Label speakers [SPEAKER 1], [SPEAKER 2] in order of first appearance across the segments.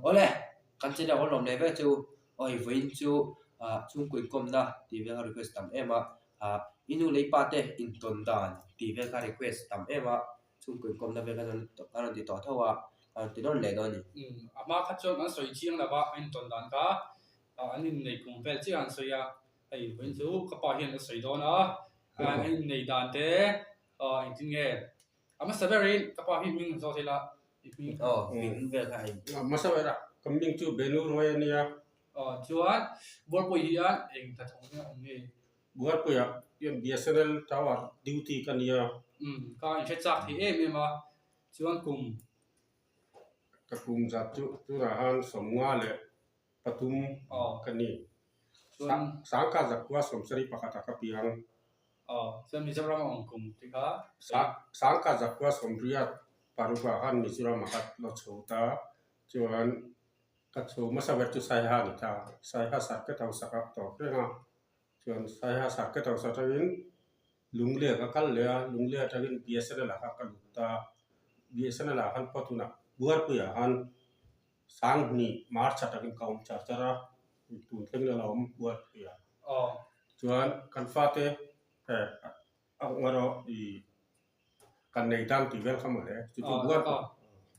[SPEAKER 1] Awle, kan channel rawn lawm leh vek chu awi vawiin chu ah chhungkaw inkawmna tih vel kha request tam em a, ah i nu leh i pa te intawn dan tih vel kha request tam em a, chhungkaw inkawmna vel kha a rawn ti tawh tho a, a rawn ti nawn leh dawn a ni.
[SPEAKER 2] Umm a hma kha chuan an sawi chiang lo va, an intawn dan kha ah an innei kum vel chiah an sawi a, hei vawiin chu ka pa hian a sawi dawn a, an innei dan te ah engtin nge A hmasa berin ka pa hi hming zawt ila i hming.
[SPEAKER 1] Aw hming vel kha hei.
[SPEAKER 3] A hmasa berah ka hming chu Benu Ruai a nia.
[SPEAKER 2] Aw chuan Buarpui hian eng hnathawk nge a awm nge?
[SPEAKER 3] Buarpuiah hian BSNL Tower duty ka nia.
[SPEAKER 2] Umm ka inhre chak thei em em a, chuan kum.
[SPEAKER 3] Ka kum zat chu tunah khan 53 ka ni. Sangka zakua 71 ah ka piang.
[SPEAKER 2] Chuan Mizoram a awm kum te kha.
[SPEAKER 3] Sangka zakua 86 ah khan Mizoram ah ka lo chho ta. Chuan ka chho hmasa ber chu Saiha a ni ta. Saiha Circuit House ah ka tawp reng a. Chuan Saiha Circuit House atangin Lunglei ka kal leh a, Lunglei atangin BSNL ah kha ka lut ta. BSNL ah khan pawh tunah Buarpuiah khan 2000 March atangin ka awm char char a, tun thleng la awm Buarpui ah. Chuan kan fate a erawh i kan nei dan tih vel kha mawle chu chu Buarpui.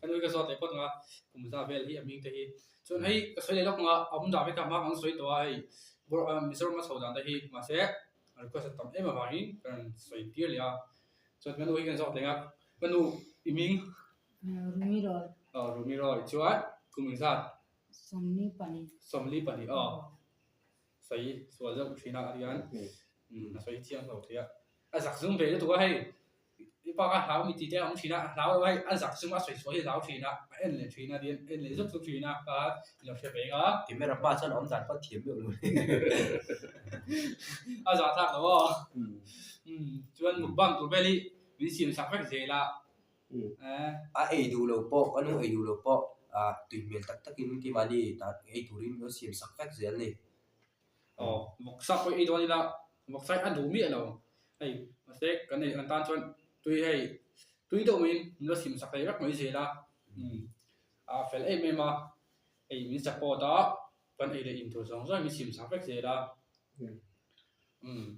[SPEAKER 2] Ka nui ka zawt leh phawt ang a, kum za vel hi a hming te hi. Chuan hei ka sawi leh lawk ang a, a awm dan vek a hma kan sawi tawh a hei Mizoram a chho dan te hi mahse request a tam em avangin ka rawn sawi tir leh a. Chuan ka nu hi kan zawt leh ang a, ka nu i hming?
[SPEAKER 4] Rumi Roy.
[SPEAKER 2] Aw Rumi Roy chuan kum engzat?
[SPEAKER 4] 42.
[SPEAKER 2] 42 aw. Sawi sual deuh thin a hian a sawi chiang lo thei a. A zak zum ve lutuk a hei i pa kha hlau mi tih te a awm thin a, a hlau lo a hei a zak zum a sawi sual hi a hlau thin a, a en leh thin a tihian en leh zuk zuk thin a kha i lo hre ve ang a.
[SPEAKER 1] Camera hma chuan awm dan pawh thiam meuh lo.
[SPEAKER 2] A zah thlak lo aw. Chuan mukbang tur vel hi min siam sak vek zel a.
[SPEAKER 1] A ei duh lo pawh, ka nu ei duh lo pawh ah tui hmel tak takin keimahni tan ei turin min lo siam sak vek zel a ni.
[SPEAKER 2] Aw, vawksa pawh ei dawn ila, vawksa hi a duh miah lo. Hei, mahse kan ei an tan chuan tui hei, tui deuh maiin min lo siam sak thei vek mai zel a. Umm, a fel em em a, hei min support a, kan ei leh in tur zawng zawng in min siam sak vek zel a. Umm.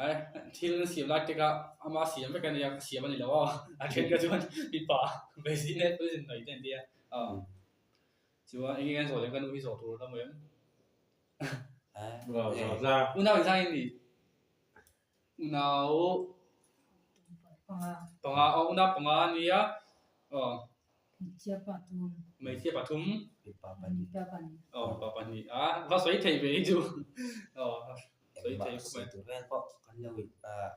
[SPEAKER 2] Ai, thil an siam lai te kha ama siam vek a nia, ka siam a ni lo aw. A then kha chuan mipa basic net pawh zin mai te an tia. Aw. Chuan eng nge kan zawh leh ka nu hi zawh tur a la mawi em? Unau inzang in ni? Unau panga, aw unau panga a nia. Aw.
[SPEAKER 4] Hmeichhia pathum.
[SPEAKER 2] Hmeichhia pathum.
[SPEAKER 1] Mipa pahnih.
[SPEAKER 4] Mipa pahnih.
[SPEAKER 2] Aw mipa pahnih a, va sawi thei ve hi chu. Aw sawi thei khawp mai.
[SPEAKER 1] Engmah sawi tur vel pawh kan lo in ah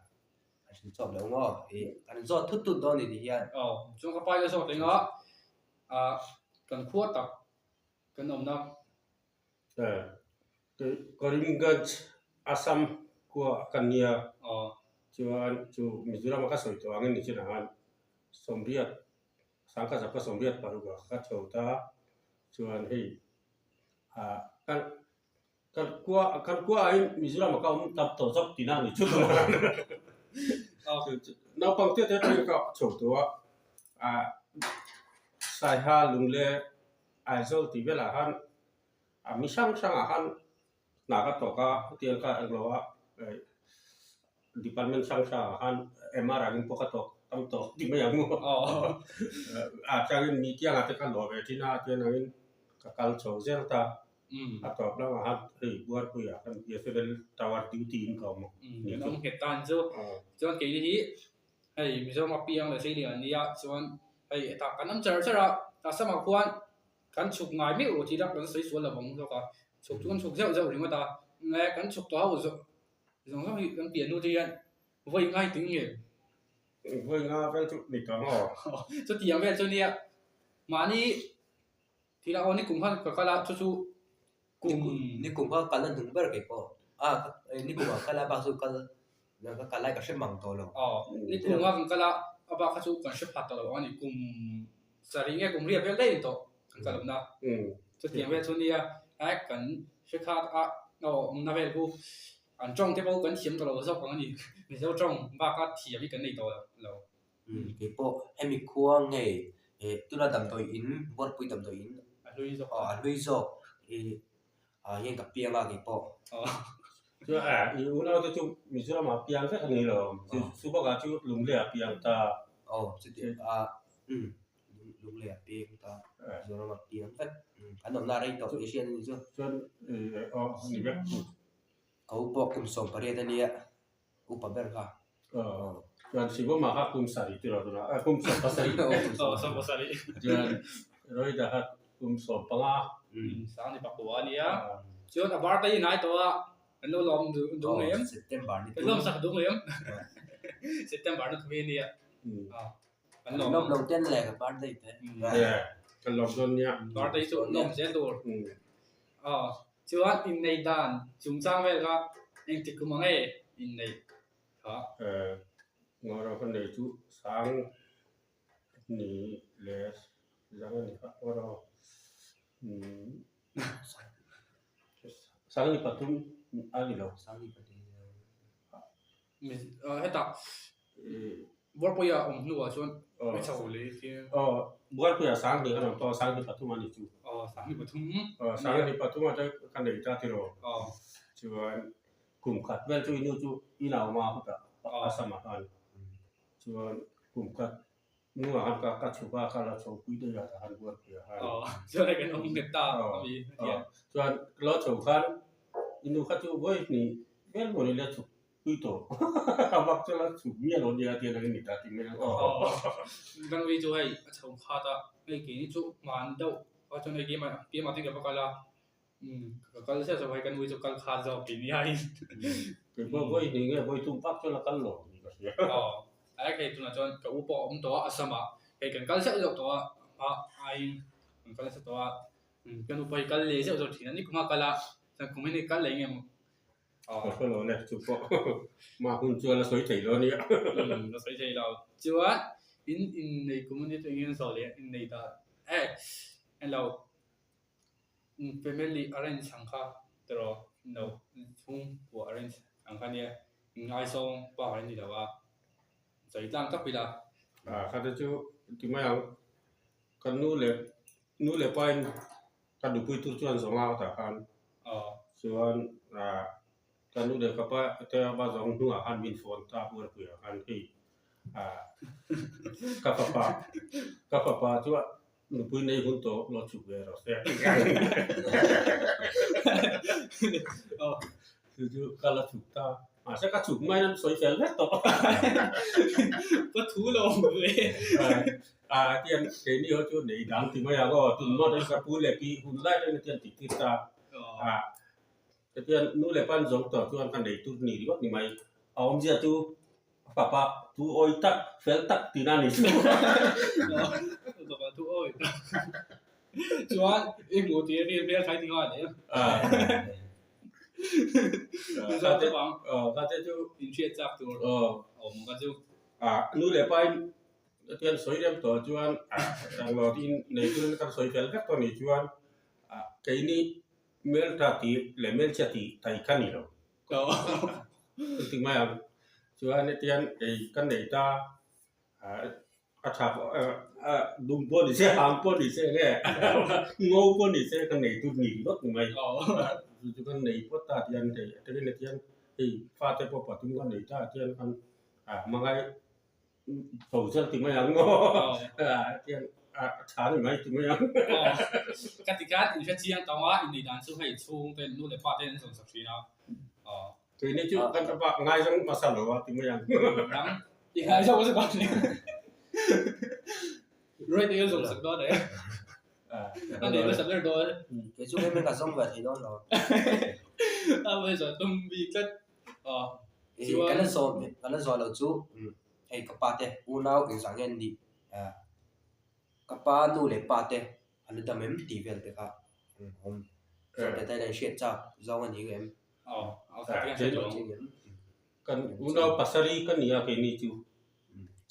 [SPEAKER 1] kan hrilh chhuak lo maw? Ih kan zawt thut thut dawn ni ti hian.
[SPEAKER 2] Aw chuan ka pa hi a zawt reng a, ah kan khua tak kan awmna.
[SPEAKER 3] Karimganj Assam khua kan nia.
[SPEAKER 2] Aw.
[SPEAKER 3] Chuan chu Mizoram a ka sawi tawh angin ni chinah khan 80 1986 ah ka chho ta chuan hei ah kan kan khua kan khua ah hian Mizoram ah ka awm tam tawh zawk tihna a ni chu naupang te te atangin ka chho tawh a ah Saiha Lungle Aizawl tih velah khan a mi hrang hrangah khan hna ka thawk a hetiang kha englo a department hrang hrangah khan MR angin pawh ka thawk tam tawh ti mai ang a changin mi tiangah te kha luah ve thin a tiang angin ka kal chho zel ta a tawp lamah khan hei Buarpuiah khan BSNL tower duty in ka awm a.
[SPEAKER 2] Kan awm nghet ta ang chu chuan keini hi hei Mizoram a piang leh Hreilian an nia chuan hei hetah kan awm char char a Assam-ah khuan Kan chhuk ngai meuh lo tih dak kan sawi sual lo vang zawk a, chhuk chu kan chhuk zeuh zeuh ringawt a, nge kan chhuk tawh ho zawng zawng hi kan pian hnu te hian vawi ngai ting nge?
[SPEAKER 3] Vawi nga vel chu ni tawh maw?
[SPEAKER 2] Chutiang vel chu nia mahni thil a aw nikum khan ka kal a chu chu kum
[SPEAKER 1] Nikum kha kal a hnung ber kei pawh a nikum ah kal a bak chu kal ka kal lai ka hre mang tawh lo.
[SPEAKER 2] Aw nikum kha kan kal a a bak kha chu kan hre phat tawh lo a ni kum Sarih nge kum riat vel daih tawh kan kal awmna. Chutiang vel chu nia ai kan hre khat a aw awmna vel chu an tawng te pawh kan thiam tawh lo zawk ang a ni. Mizo tawng baka thiam hi kan nei tawh lo.
[SPEAKER 1] Keipawh hemi khua ngei tuna damdawi in Buarpui damdawi in
[SPEAKER 2] hlui zawk.
[SPEAKER 1] Aw a hlui zawk i ah hian ka piang a kei pawh.
[SPEAKER 2] Aw.
[SPEAKER 3] Chu a i unau te chu Mizoram ah piang vek a ni lo. Chu chu bakah chu Lunglei ah piang ta.
[SPEAKER 1] Aw chuti a umm Lunglei ah piang ta Mizoram ah piang vek. An awmna rei tawh i hriat a ni chu.
[SPEAKER 3] Chuan aw ni vek.
[SPEAKER 1] Ka u pawh kum 18 a nia upa ber kha.
[SPEAKER 3] Aw chuan Sivama kha kum sarih tiraw tunah eh kum 17.
[SPEAKER 2] Aw 17.
[SPEAKER 3] Chuan Rohita kha kum 15.
[SPEAKER 2] Sang ni pakua a nia. Chuan a birthday i nai tawh a kan lo lawm duh ngei em?
[SPEAKER 1] September ni
[SPEAKER 2] Kan lawm sak duh ngei em? September ni thumi a nia. Kan lawm.
[SPEAKER 1] Lawm lo ten le ka birthday te.
[SPEAKER 3] Kan lawm dawn nia.
[SPEAKER 2] Birthday chu lawm zel tur. Aw chuan inneih dan chungchang vel kha engtik kum ang e inneih kha?
[SPEAKER 3] Ngawrh ka nei chu sang ni leh zang a ni kha ngawrh sang ni pathum a ni lo.
[SPEAKER 1] Sang ni pathum.
[SPEAKER 2] Hetah Buarpuia awm hnuah chuan a chho leh khi.
[SPEAKER 3] Aw Buarpuia sang ni kha rawn tawh a, sang ni pathum a ni chu.
[SPEAKER 2] Aw sang ni pathum.
[SPEAKER 3] Aw sang ni pathum a ka nei ta tiraw.
[SPEAKER 2] Aw.
[SPEAKER 3] Chuan kum khat vel chu i nu chu i nau ma hutah a sam ah khan chuan kum khat hnuah khan ka ka chhuk a ka la chho pui daih a tah khan Buarpuia khan.
[SPEAKER 2] Aw chuan hei kan awm nghet ta a mi
[SPEAKER 3] hian. Chuan lo chho khan i nu kha chu vawi hnih vel mawni le chhuk Pui tawh a vak chu la chhuk miah lo nia tiang ang i ni ta ti mai ang aw.
[SPEAKER 2] Kan ui chu hei a chho khat a, hei keini chu hman deuh a chuan hei keimah keimah te ka va kal a, umm ka kal chiah zawk hei kan ui chu kal khat zawk keini aiin.
[SPEAKER 3] Kei pawh vawi hnih nge vawi thum vak chu la kal lo ni ka hria.
[SPEAKER 2] Aw a hei tunah chuan ka u pawh a awm tawh a a samah hei kan kal chiah zawk tawh a a aiin kan kal nasa tawh a, ka nu pawh hi kal leh zeuh zawk thin a ni kum a kal a chuan kum hi ni kal leh nge maw.
[SPEAKER 3] Ka hre lo le chu pawh mah hun chuan a sawi thei lo a nia.
[SPEAKER 2] A sawi thei lo. Chuan in innei kum a nia chu engin zawh leh innei dan eh englo family arrange ang kha tiraw no chhungkua arrange ang kha nia inngaizawng pa a ni lo a sawi tlang tawp ila.
[SPEAKER 3] Ah kha te chu ti mai ang kan nu leh nu leh pa in Ka nupui tur chuan zawng a tah khan chuan ka nu leh ka pa te va zawng hnungah khan min phone ta buarpuiah khan hei ka fapa ka fapa chuan nupui nei hun tawh lo chhuk ve rawh se a ti a chu chu ka la chhuk ta mahse ka chhuk mai in an sawi fel vek tawh
[SPEAKER 2] ka thu lo ve.
[SPEAKER 3] Ah tiang keini ho chu nei dang ti mai ang aw tun maw te ka pu leh pi hun lai te tiang tih tir ta ah tiang nu leh pan zawng tawh chuan ka nei tur ni ringawt ni mai a awmzia chu fapa thu awi tak fel tak tihna a ni chu
[SPEAKER 2] fapa thu awi tak chuan i hmuh tih a hmel thlai ti nghal em
[SPEAKER 3] ah kha te chu
[SPEAKER 2] inhriat chak tur awm ka chu
[SPEAKER 3] ah nu leh pa in Chuan sawi rem tawh chuan englo tiin nei turin kan sawi fel vek tawh nih chuan keini hmeltha tih leh hmelchhia tih tai kha ni lo. Engtik mai ang chuan hetiang ei kan nei ta a tha dum pawh ni se hang pawh ni se nge ngo pawh ni se kan nei tur ni ringawt ni mai. Chu chu kan nei phawt ta tiang hei atangin hetiang hei fate pawh pathum kan nei ta tiang khan hmangaih Tho chuan ti mai ang maw? Tiang a tha ni mai ti mai ang.
[SPEAKER 2] Ka ti khan in hre chiang tawng a, innei dan chu hei chhung te nu leh pa te an zawn sak thin a.
[SPEAKER 3] Keini chu kan pa ngaizawng hmasa lo a ti mai ang.
[SPEAKER 2] Dang i ngaizawng hmasa dawn nia. Ruai te an zawn sak dawn e. A nei hmasa ber dawn.
[SPEAKER 1] Kei chu hemi ka zawng ve thei dawn lo.
[SPEAKER 2] A hmasa tum bik tlat.
[SPEAKER 1] Ka la zawh ka la zawh loh chu hei ka pa te unau engzah nge an nih ka pa nu leh pa te an la dam em tih vel te kha awm zawh te te hriat chak zawng a ni ang em?
[SPEAKER 3] Kan unau pasarih ka ni a keini chu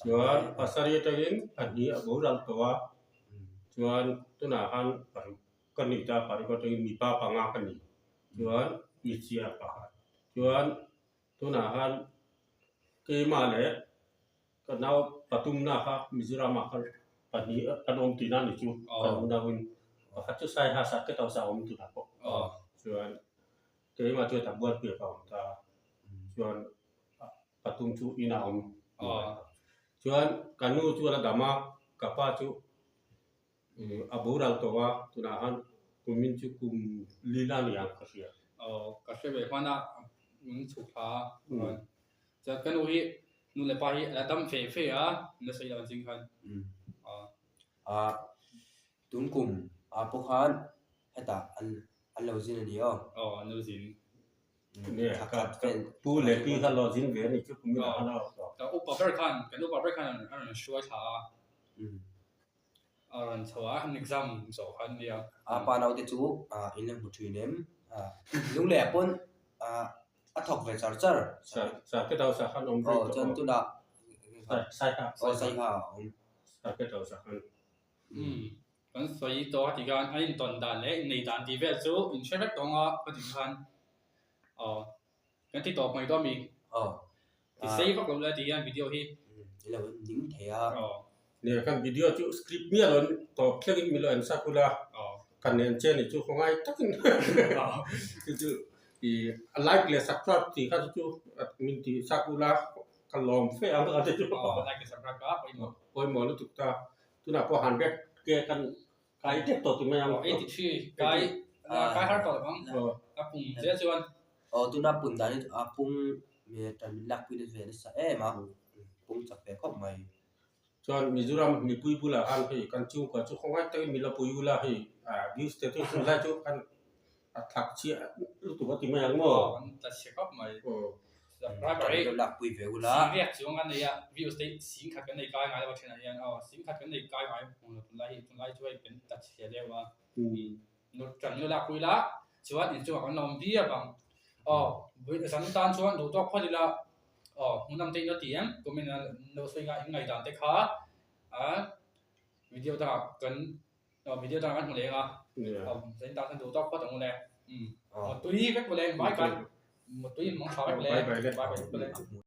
[SPEAKER 3] chuan pasarih atangin pahnih a boral tawh a chuan tunah khan paruk ka ni ta paruk atangin mipa panga ka ni. Chuan hmeichhia pakhat chuan tunah khan keimah leh ka nau patumna kha Mizoramah khan pahnih an awm tihna a ni chu kan unauin. Pakhat chu Saiha Circuit House ah a awm tunah pawh. Chuan keimah chu hetah Bualpui ah ka awm ta. Chuan pathum chu inah a awm. Chuan ka nu chu a la dam a, ka pa chu A boral tawh a, tunah khan kumin chu kum li la ni ang ka hria.
[SPEAKER 2] Aw, ka hre ve hman a, min chhuk thla a. Chuan ka nu hi, nu leh pa hi a la dam fe fe a, nasa i lo an ching khan.
[SPEAKER 1] A, tun kum ah pawh khan hetah an an lo zin a ni aw.
[SPEAKER 2] Aw, an lo zin.
[SPEAKER 3] Nia, ka pu leh pi kha lo zin ve a ni chu kumin ah khan a awm tawh.
[SPEAKER 2] Ka upa ber khan, kan upa ber khan a rawn hruai thla a. A rawn chho a, an exam zawh kha an nia.
[SPEAKER 1] A pa naute chu in la hmu thin em? Lungleh ah pawn a thawk ve char char.
[SPEAKER 3] Circuit house ah khan awm reng tawh.
[SPEAKER 1] Chuan tunah
[SPEAKER 3] Saiha.
[SPEAKER 1] Aw Saiha a awm.
[SPEAKER 3] Circuit house ah khan.
[SPEAKER 2] Umm kan sawi tawh a ti khan an intawn dan leh innei dan tih vel chu in hre vek tawh ang a ka ti khan aw Kan ti tawp mai dawn mi?
[SPEAKER 1] Aw.
[SPEAKER 2] Ti sei vak lo la ti hian video hi.
[SPEAKER 1] I lo en ding thei a.
[SPEAKER 2] Aw.
[SPEAKER 3] Nia kan video chu script miah lo tawp thlengin min lo en sak ula.
[SPEAKER 2] Aw.
[SPEAKER 3] Kan en che ni chu khawngai takin chu chu i a like leh subscribe tih kha chu chu min tih sak ula ka lawm fe ang a ti chu.
[SPEAKER 2] Aw like leh subscribe kha pawimawh.
[SPEAKER 3] Pawimawh lutuk ta. Tunah pawh 100 ke kan Kai tep tawh ti mai ang.
[SPEAKER 2] Aw 83 kai kai har tawh lo ang. A pung zel chuan.
[SPEAKER 1] Aw tuna pun dan hi a pung tan min lak pui ve nasa em a pung chak ve khawp mai.
[SPEAKER 3] Chuan Mizoram mipui bulah khan hei kan chhungkua chu khawngaih takin min la pui ula hei views te chu tunlai chu kan a thak chhiah lutuk a ti mai ang maw?
[SPEAKER 2] Aw kan tla chhe khawp mai.
[SPEAKER 3] Aw.
[SPEAKER 2] Subscriber hi
[SPEAKER 1] Kan lo lak pui ve ula.
[SPEAKER 2] Sing riak chuang kan nei a, views te sing khat kan nei kai ngai lo a thenah hian aw sing khat kan nei kai ngai hmuh lo tunlai hi tunlai chu hei kan tla chhe deuh a. Kan lo lak pui la chuan inchungah kan lo awm viau ang. Aw zan tan chuan duh tawk phawt ila aw hmuhnawm te in lo ti em comment ah lo sawi nga in ngaihdan te kha a video dangah kan Aw video dangah kan hmu leng a. Aw zain tan khan duh tawk phawt ang u le. Mutui vek mawle vai kan mutui mang tha vek le.
[SPEAKER 3] Bye bye le.
[SPEAKER 2] Bye bye vek mawle.